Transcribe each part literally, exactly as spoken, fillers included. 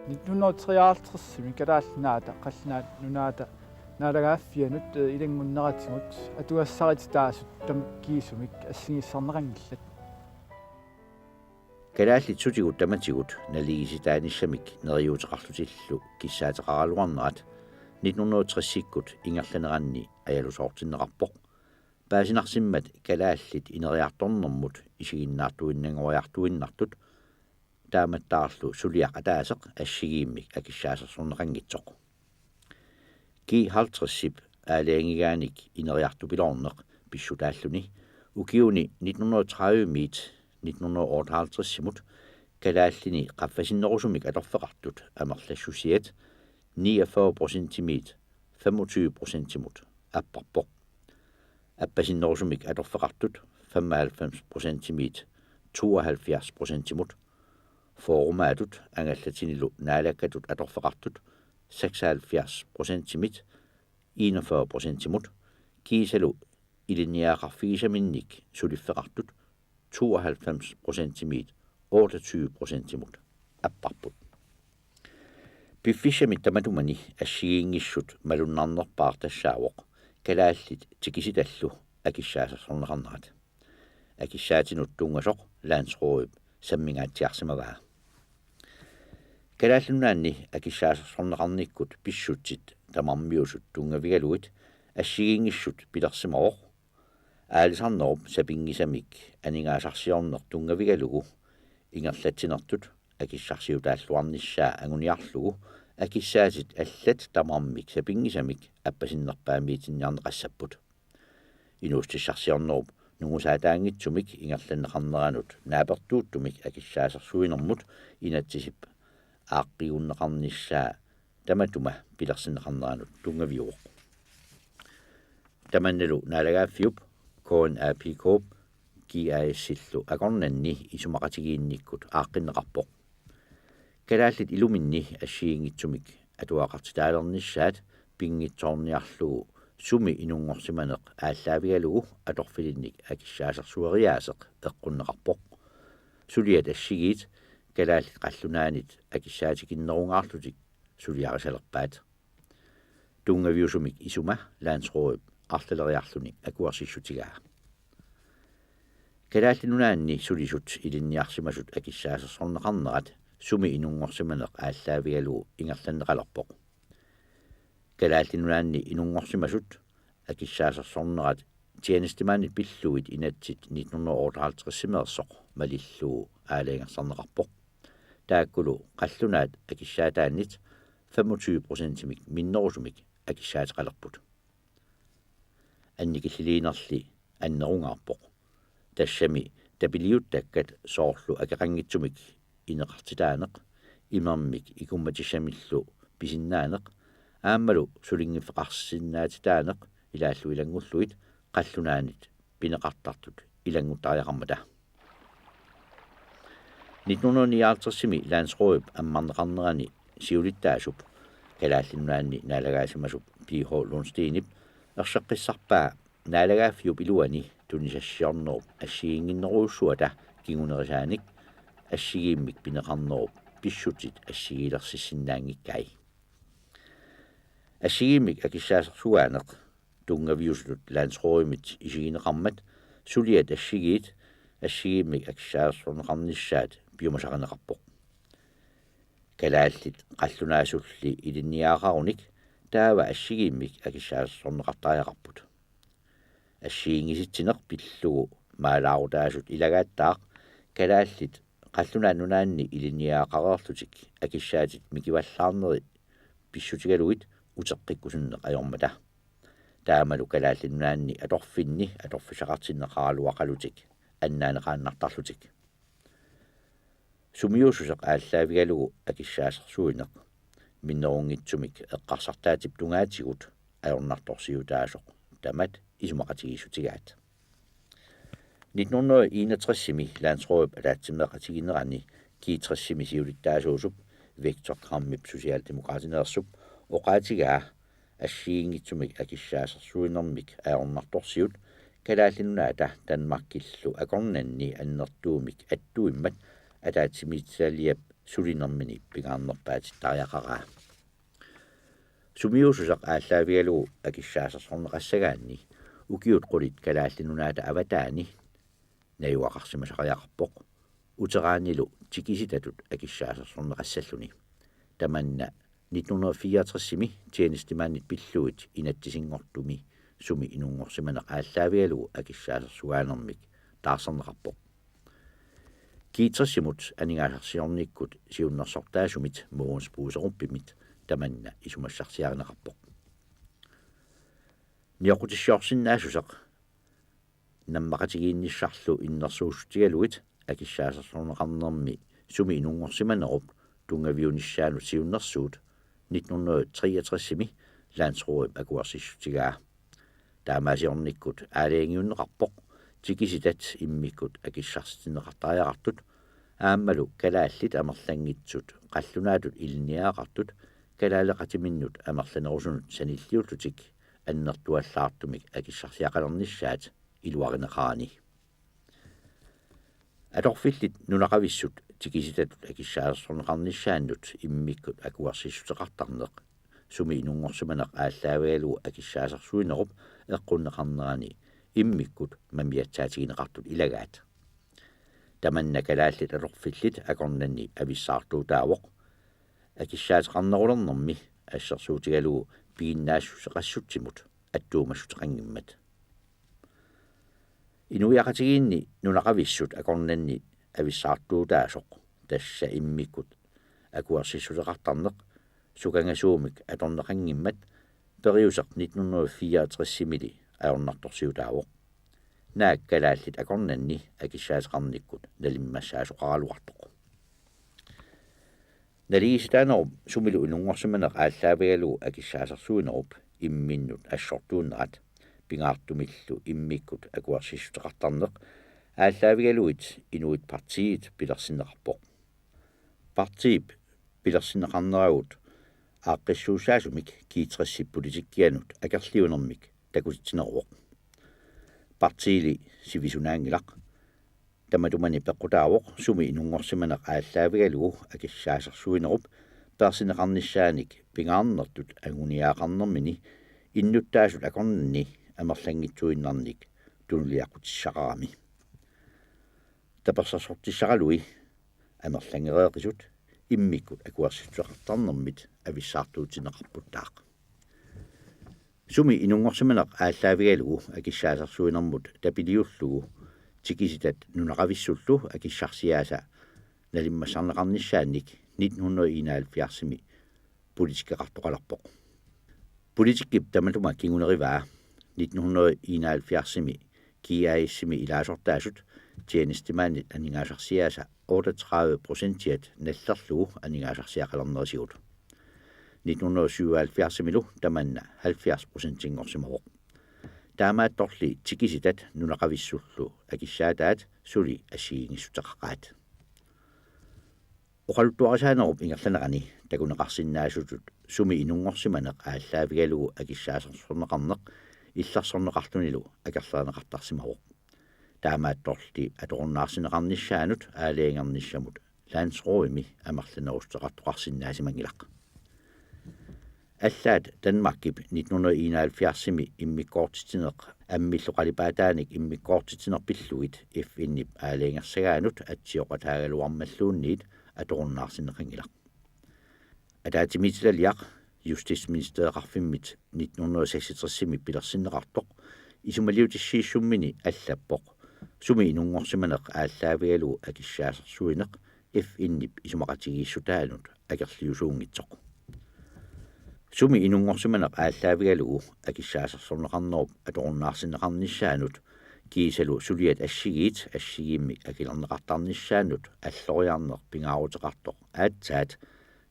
Nitten hundrede og treoghalvtredsimi Kalaallit Nunaata Qallunaat Nunaata naalagaaffianut ilanngunneratigut atugassarititaasut tamakkiisumik assigiissarneqanngillat. Kalaallit sutigut tamatigut naligiissitaanissamik neriuuteqarlutillu kissaateqaraluarnerat nitten hundrede og tresikkut ingerlaneranni ajalusoortinneqarpoq. Paasinarsimmat kalaallit ineriartornermut isiginnaartuinnanngoriartuinnartut taamattaarlu suliaq ataaseq assigiimmik akissaasersorneqanngitsoq. G halvtredsip aalajangigaanik ineriartupiloorneq pissutaalluni ukiuni nitten hundrede og tredivemiit nitten hundrede og otteoghalvtredsimut kalaallini qaffasinnerusumik atorfeqartut amerlassusiat niogfyrre procentimiit femogtyve procentimut apparpoq. Appasinnerusumik atorfeqartut femoghalvfems procentimiit tooghalvfjerds procentimut, foorumaatut angallatinilu naalakkatut atorfeqartut seksoghalvfjerds procentimit enogfyrre procentimut, kiisalu ilinniagaqarfigisaminnik suliffeqartut tooghalvfems procentimiit otteogtyve procentimut apparput. Piffissami tamatumani assigiinngissut malunnarnerpaaq tassaavoq kalaallit tikisitallu akissaasersorneqarnerat. Akissaatinut tunngasoq Landsrådip sammingaatsiarsimavaa. Kalaallit Nunaanni akissaasersorneqarnikkut pissutsit tamarmiusut tunngavigalugit assigiinngissut pilersimavoq aalisarnerup sapinngisamik aningaasarsiorneq tunngavigalugu ingerlatsinertut akissarsiutaalluarnissaa anguniarlugu akissaatit allat tamarmik sapinngisamik appasinnerpaamiitinniarneqassapput. Inuussutissarsiornerup nungusaataanngitsumik ingerlanneqarneranut naapertuuttumik akissaasersuinermut inatsisip aaqqiigunneqarnissaa tamatuma pilersinneqarneranut tunngaviuvoq. Tamannalu naalagaaffiup K N A P K-p G A S-illu akornanni isumaqatigiinnikkut aaqqinneqarpoq. Kalaallit iluminni assigiinngitsumik atugaqartitaalernissaat pinngitsoorniarlugu sumi inunngorsimaneq aallaavigalugu atorfilinnik akissaasersueriaaseq eqqunneqarpoq. Suliat assigiit Kalaallit Qallunaanit akissaatikinnerungaarlutik suliarisalerpaat. Tunngaviusumik isuma Landsrådip arlaleriarluni akuersissutigaa. Kalaallit Nunaanni sulisut ilinniarsimasut akissaasersorneqarnerat sumi inunngorsimaneq aallaavigalugu ingerlanneqalerpoq. Kalaallit Nunaanni inunngorsimasut akissaasersornerat tjenestemandit pillugit inatsit nitten hundrede og otteoghalvtredsimeersoq malillugu aalajangersarneqarpoq. Taakkulu qallunaat akissaataannit femogtyve procentimik minnerusumik akissaateqalerput. Annikilliliinerli annerungaarpoq. Tassami tapiliuttakkat soorlu akeqanngitsumik ineqartitaaneq, imermik ikummatissamillu pisinnaaneq, aammalu sulinngiffeqarsinnaatitaaneq ilaallu ilanngullugit qallunaanit pineqartartut ilannguttariaqarmata. Nitten hundrede og nioghalvtredsimi Landsrådip ammarneqarnerani siulittaasup Kalaallit Nunaanni naalagaasimasup P H Lundsteenip erseqqissarpaa naalagaaffiup iluani tunisassiornerup assigiinnginnerujussuata kingunerisaanik assigiimmik pineqarnerup pissutsit assigiilersissinnaanngikkai. Assigiimmik akissaasersuaaneq tunngaviusutut Landsrådimit isigineqarmat suliat assigiit assigiimmik akissaasersorneqarnissaat piumasarineqarpoq. Kalaallit qallunaasulli ilinniagaqarunik taava assigiimmik akissaasersorneqartariaqarput. Assigiinngitsineq pillugu maalaarutaasut ilagaattaaq kalaallit Qallunaat Nunaanni ilinniagaqareerlutik akissaatit mikivallaarneri pissutigalugit uteqqikkusunneq ajormata. Taamalu Kalaallit Nunaanni atorfinni atorfissaqartinneqaraluaqalutik annaaneqaannartarlutik. Sumiuussuseq aallaavigalugu akissaasersuineq minnerunngitsumik eqqarsartaatip tungaatigut ajornartorsiutaasoq tamat isumaqatigiissutigaat. Nitten hundrede og enogtresimi Landsrådip ataatsimeeqatiginerani G tresimi siulittaasuusup Viktor Krammip Socialdemokratineersup oqaatigaa assigiinngitsumik akissaasersuinermik ajornartorsiut Kalaallit Nunaata Danmarkillu akornanni annertuumik attuimmat ataatsimiititaliap sulinermini pingaarnerpaatittariaqaraa. Sumiuussuseq aallaavigalugu akissaasersorneqassagaanni ukiut qulit Kalaallit Nunaata avataani najugaqarsimasariaqarpoq, uteraanilu tikisitatut akissaasersorneqassalluni. Tamanna nitten hundrede fireogtresimi tjenestemandit pillugit inatsisinngortumi sumi inunngorsimaneq aallaavigalugu akissaasersuaanermik taarserneqarpoq. G tres-imut aningaasarsiornikkut siunnersortaasumit Mogens Buse Rumpimit tamanna isumassarsiarineqarpoq. Nioqqutissiorsinnaassuseq nammaqatigiinnissarlu innersuussutigalugit akissaasersorneqarnermi sumi inunngorsimanerup tunngaviunissaanut siunnersuut nitten hundrede treogtresimi landsrådip akuersissutigaa. Taamaasiornikkut aalajangiunneqarpoq tikisitat immikkut akissarsitinneqartariaqartut aammalu kalaallit amerlanngitsut qallunaatut ilinniagaqartut kalaaleqatiminnut amerlanerusunut sanilliullutik annertuallaartumik akissarsiaqalernissaat iluarineqarani. Atorfillit nunaqavissut tikisitatut akissaasersorneqarnissaannut immikkut akuersissuteqartarneq sumi inunngorsimaneq aallaavigalugu akissaasersuinerup eqqunneqarnerani immikkut mamiatsaatigineqartut ilagaat. Tamanna kalaallit atorfillit akornanni avissaartuutaavoq, akissaateqarnerulernermi assersuutigalugu piginnaassuseqassutsimut attuumassuteqanngimmat. Inuiaqatigiinni nunaqavissut akornanni avissaartuutaasoq, tassa immikkut akuersissuteqartarneq, sukangasuumik atorneqanngimmat periuseq nitten hundrede fireogtressimili ajornartorsiutaavoq. Naak kalaallit akornanni akissaateqarnikkut nalimmassaasoqaraluartoq. Naligiissitaanerup sumilu inunngorsimaneq aallaavigalugu akissaasersuinerup imminnut assortuunnerat pingaartumillu immikkut akuersissuteqartarneq aallaavigalugit Inuit Partiit pilersinneqarpoq. Partiip pilersinneqarneragut aaqqissuussaasumik G tres-ip politikkianut akerliunermik takutitsineruvoq. Partiili sivisunaanngilaq. Tamatumani peqqutaavoq sumi inunngorsimaneq aallaavigalugu akissaasersuinerup peersinneqarnissaanik pingaarnertut anguniagaqarnermini innuttaasut akornanni amerlanngitsuinnarnik tunuliaqutissaqarami. Tapersersortissaralui amerlanngereeqisut immikkut akuersissuteqartarnermit avissaartuutinneqarputtaaq. Sumi inunngorsimaneq aallaavigalugu akissaasersuinermut tapiliullugu tikisitat nunaqavissullu akissarsiaasa nalimmassarneqarnissaannik nitten hundrede enoghalvfjerdsimi politikkeqartoqalerpoq. Politikkip tamatuma kingunerivaa nitten hundrede enoghalvfjerdsimi G A S-imi ilaasortaasut tjenestemandit aningaasarsiaasa otteogtredive procentiat nallerlugu aningaasarsiaqalernerisigut. Nitten hundrede syvoghalvfjerdsimilu tamanna halvfjerds procentinngorsimavoq. Taamaattorli tikisitat nunaqavissullu akissaataat suli assigiinngissuteqaqaat. Oqaluttuarisaanerup ingerlanerani takuneqarsinnaasutut sumi inunngorsimaneq aallaavigalugu akissaasersorneqarneq illersorneqarlunilu akerlerineqartarsimavoq. Taamaattorli atorunnaarsinneqarnissaanut aalajangernissamut landsrådimi amerlanerussuteqartoqarsinnaasimanngilaq. Allaat Danmarkip nitten hundrede enoghalvfjerdsimi immikkoortitsineq ammillu qalipaataanik immikkoortitsineq pillugit F N-ip aalajangersagaanut atsioqataagaluarmalluunniit atorunnaarsinneqanngilaq. Ataatsimiititaliaq Justitsministereqarfimmit nitten hundrede seksogtresimi pilersinneqartoq isumaliutissiissummini allappoq sumi inunngorsimaneq aallaavigalugu akissaasersuineq F N-ip isumaqatigiissutaanut akerliusuunngitsoq. Sumi inunngorsimaneq aallaavigalugu akissaasersorneqarnerup atorunnaarsinneqarnissaanut kiisalu suliat assigiit assigiimmik akilerneqartarnissaannut alloriarneq pingaaruteqartoq aatsaat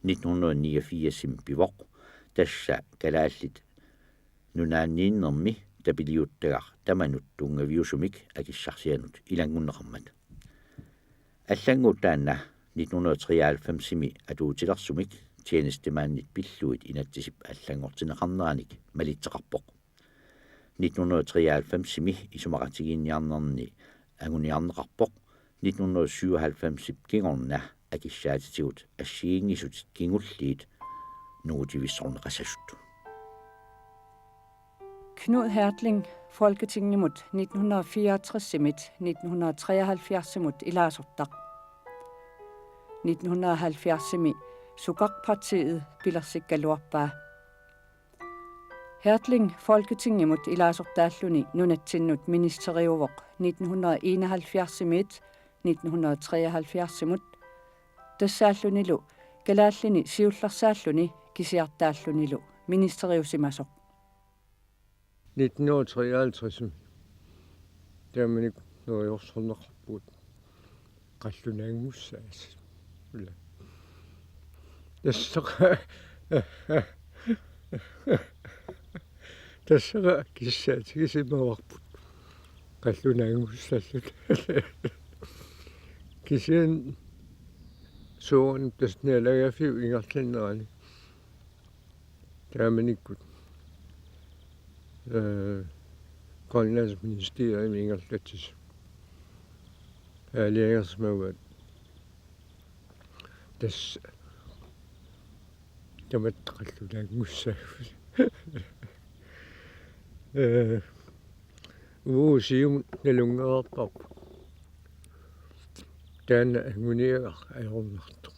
nitten hundrede niogfirsimi pivoq, tassa Kalaallit Nunaanniinnermi tapiliuttagaq tamanut tunngaviusumik akissarsianut ilanngunneqarmat. Allannguut taanna nitten hundrede treoghalvfemsimi atuutilersumik tjenestemandit pillugit inatsisip allanngortinneqarneranik malitseqarpoq. Nitten hundrede treoghalvfemsimi isumaqatigiinniarnerni anguniarneqarpoq nitten hundrede syvoghalvfemsip kingorna akissaatitigut assigiinngisutit kingulliit nungutivissorneqassasut. Knud Hertling Folketingimut nitten hundrede og fireogtres-imiit nitten hundrede og treoghalvfjerds-imut ilaasortaq. Nitten hundrede og halvfjerds-imi Sukaq Partiiet pilersikkaluarpaa. Hertling Folketingimut ilaasortaalluni nunatsinnut ministeriuvoq nitten hundrede og enoghalvfjerds-imiit nitten hundrede og treoghalvfjerds-imut. Tassaallunilu kalaallini siullersaalluni kisiartaallunilu ministeriusimasoq. Nitten hundrede og treoghalvtreds taamanikkut neriorsorneqarpugut qallunaanngussaat. Ila. Tassaqa, tassaqa kissaatigisimmavarput qallunaanngussalluta. Kisianni soorunami tassa naalagaaffiup ingerlanerani taamanikkut, øh, Grønlands Ministerium ingerlatsisoq aalajangersimavaat tassa tamatta qallunaanngussaagut. Øh, Uagut Siumut nalunngereerparput. Taanna anguniagaq ajornartoq.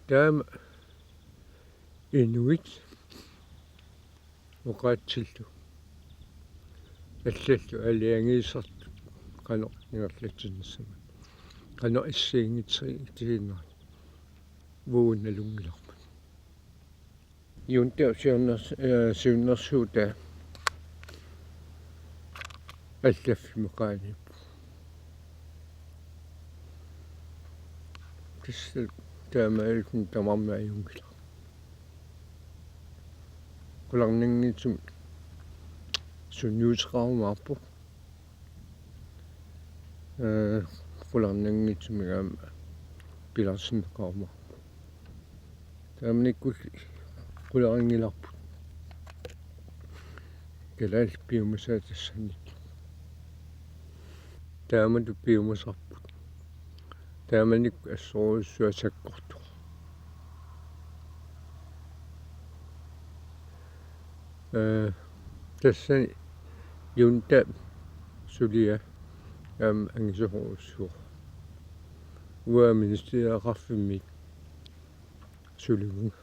Taama inuit oqaatsillu allallu aalajangiisartut qanoq ingerlatsinissamut, qanoq assigiinngitsuunerat uagut nalunngilarput. Junttap siunners-, øh, siunnersuutaa allaffimmi qaaniippoq. Tassa taamaalilluni tamarmik ajunngilaq. Qularnanngitsumik sunniuteqarumaarpoq. Øh, qularnanngitsumik aamma pilersinneqarumaarpoq. Taamanikkulli qularinngilarput. Kalaallit piumasaat tassani. Taamatut piumasarput. Taamanikkut assorujussuaq sakkortoq. Øh, tassani junttap suliaq aamma angisoorujussuaq. Uanga ministerieqarfimmiit sulivunga.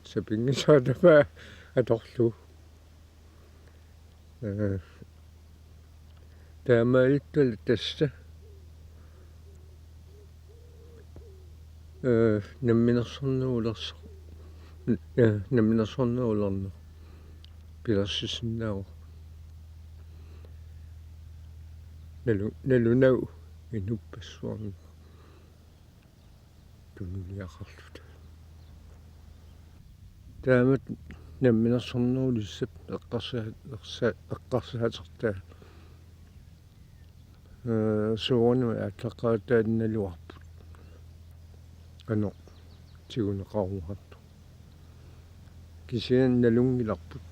Sapinngisaata aamma atorlugu. Øh, taamaalilluta tassa, øh, namminersornerulersoq, øh, namminersornerulerneq pilersissinnaavoq. Nalu-, nalunagu inuppassuarnut tunuliaqarluta. Taamatut namminersornerulissap eqqarsa-, eqqa-, eqqarsaatertaa, øh, soorunami aallaqqaataannaluarput. Qanoq tiguneqarumaartoq. Kisianni nalunngilarput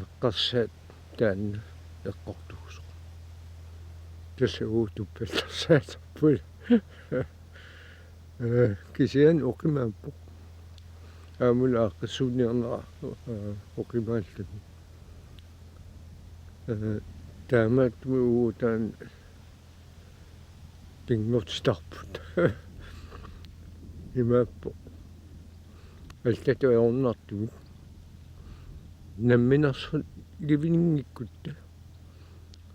eqqarsaat taanna eqqortuusoq. Tassa uagut tuppallersaaterput. Øh, kisianni oqimaappoq. Aammalu aaqqissuunniarnera, øh, oqimaalluni. Øh, taamaattumik uagut taanna pinngortitarput. Imaappoq. Allatut ajornartumik. Namminersulivinngikkutta.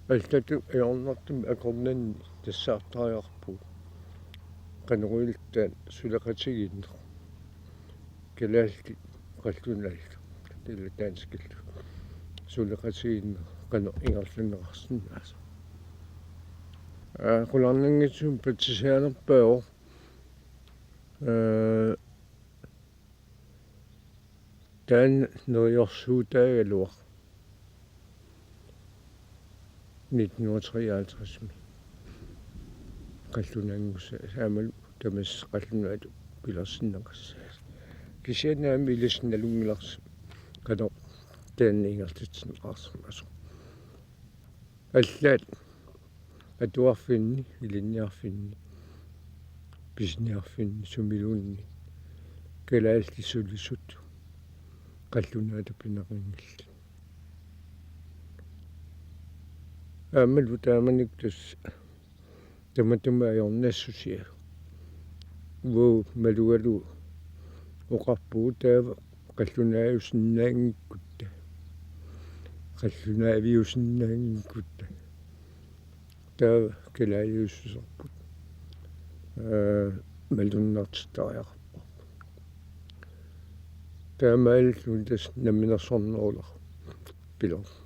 Allatut ajornartumik akornanni tassaartariaqarpugut. Qanoq ililluta suleqatigiinneq. Kalaallit qallunaallu. Ila danskillu. Suleqatigiinneq qanoq ingerlanneqarsinnaasoq. Aa, qularnanngitsumik patsisaanerpaavoq. Øh, taanna neriorsuutaagaluaq. Nitten hundrede og treoghalvtreds-imi. Qallunaanngussaat aammalu tamassi qallunaatut pilersinneqassaaq. Kisianni aamma ilissi nalunngilarsi qanoq taanna ingerlatsinneqarsimasoq. Allaat atuarfinni, ilinniarfinni, pisiniarfinni sumiluunniit kalaallit sulisut qallunaatut pineqanngillat. Aammalu taamanikkut tassa tamatuma ajornassusia. Uagut malugalugu oqarpugut taava qallunaajusinnaanngikkutta. Qallunaaviusinnaanngikkutta. Taava kalaaliussuserput. Aa, malunnartittariaqarparput. Taamaalilluni tassa namminersorneruleq pilerpoq.